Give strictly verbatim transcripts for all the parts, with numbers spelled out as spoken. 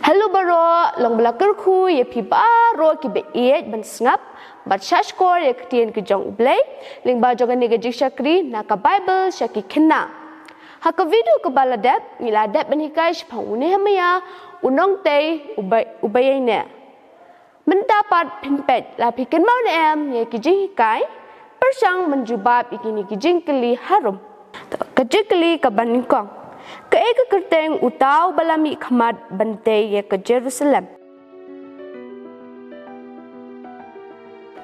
Hello baroh, long ba la kyrkhu ïa phi baroh kiba ïeit ban sngap bad shahshkor ïa ka ktien ka jong U Blei lyngba jong kane ka jingshakri na ka Baibl sha ki khynnah. Ha ka video kaba la dep ngi la dep ban hikai shaphang u Nehemiah, u nongtei uba, uba ïaineh. Mynta pat phin peit la phi kynmaw ne em ïa ki jinghikai. Pyrshang ban jubab ïa kine ki jingkylli harum. Ka jingkylli kaba nyngkong: kaei ka kyrteng uta uba la mihkhmat ban tei ïa ka Jerusalem?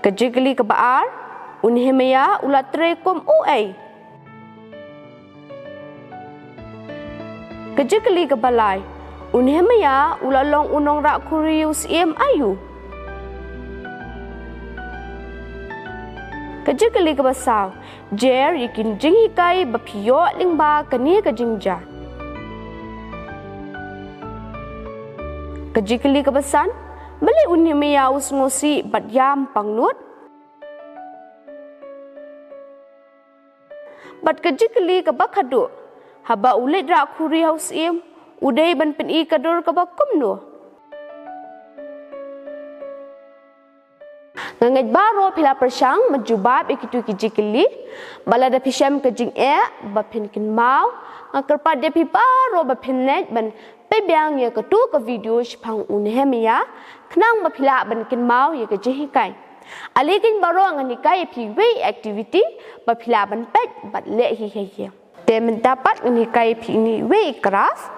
Ka jingkylli kaba ar: u Nehemiah u la trei kum uei? Ka jingkylli kaba lai: u Nehemiah u la long u nongrah khuri u syiem aïu? Ka jingkylli kaba saw: jer ïa ki jinghikai ba phi ïoh lyngba kane ka jingjia. Ka jingkylli kaba san: balei u Nehemiah u sngewsih bad ïam pangnud? Bad ka jingkylli kaba khatduh: haba u leit rah khuri ha u syiem, u dei ban pyni ka dur kaba kumno? Nga ngeit baroh phi la pyrshang ban jubab ïa kito ki jingkylli. Bad lada phi shem ka jingeh ba phin kynmaw, nga kyrpad ïa phi baroh ba phin leit ban peit biang ïa kato ka video shaphang u Nehemiah khnang ba phi lah ban kynmaw ïa ka jinghikai. Ale keiñ baroh ngan hikai ïa phi wei activity ba phi lah ban peit bad leh hi hi hi. Te mynta pat ngan hikai ïa phi ine wei i craft,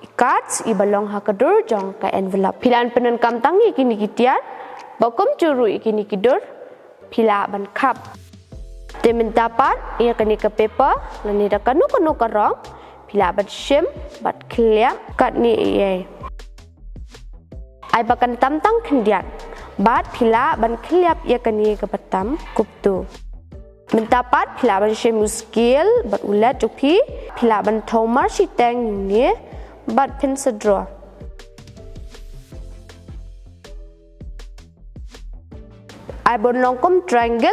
i cards iba long ha ka dur jong ka envelope. Phi lah ban pyndonkam tang ïa kine ki tiar, ba kumjuh ruh ïa kine ki dur phi lah ban khap. Te mynta pat ïa kane ka paper lane da kano kano ka rong phi lah ban shim bad khylliap katne ei ei. Ai ba kan tam tang khyndiat bad phi lah ban khylliap ïa kane kaba tam kumto. Mynta pat phi lah ban shim u scale bad u lad jong phi, phi lah ban thew marshiteng ïa une bad phin sa draw. Ai ba un long kum triangle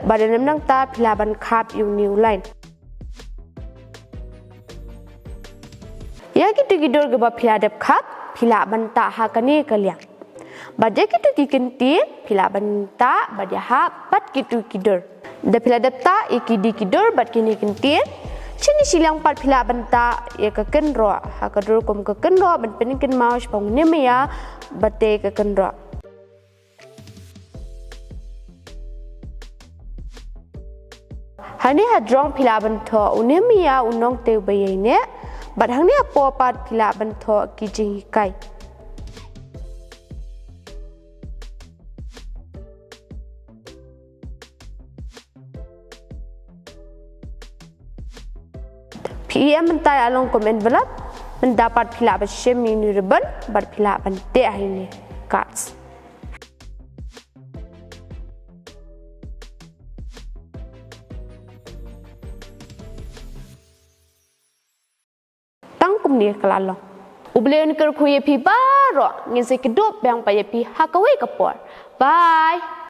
bad lymne nangta phi lah ban khap ïa une u line. Ïa kito ki dur kiba phi la dep khap phi lah ban tah ha kane ka liang. Bad ïa kito ki kyntien phi lah ban tah bad ïahap bad kito ki dur. Da phi la dep tah ïa kine ki dur bad kine ki kyntien, shini shiliang pat phi lah ban tah ïa ka kynroh ha ka dur kum ka kynroh ban pynkynmaw shaphang u Nehemiah ba tei ka kynroh. Hangne ha jrong phi lah ban thoh u Nehemiah u nongtei uba ïaineh, bad hangne hapoh pat phi lah ban thoh ki jinghikai. Phi ïa mynta ïa long kum envelope, mynta pat phi lah ban shim ïa une u ribbon bad phi lah ban teh ha ine i cards. Tang kumne ka la long. U Blei un kyrkhu ïa phi baroh, ngin sa ïakynduh biang pat ïa phi ha kawei ka por. Bye.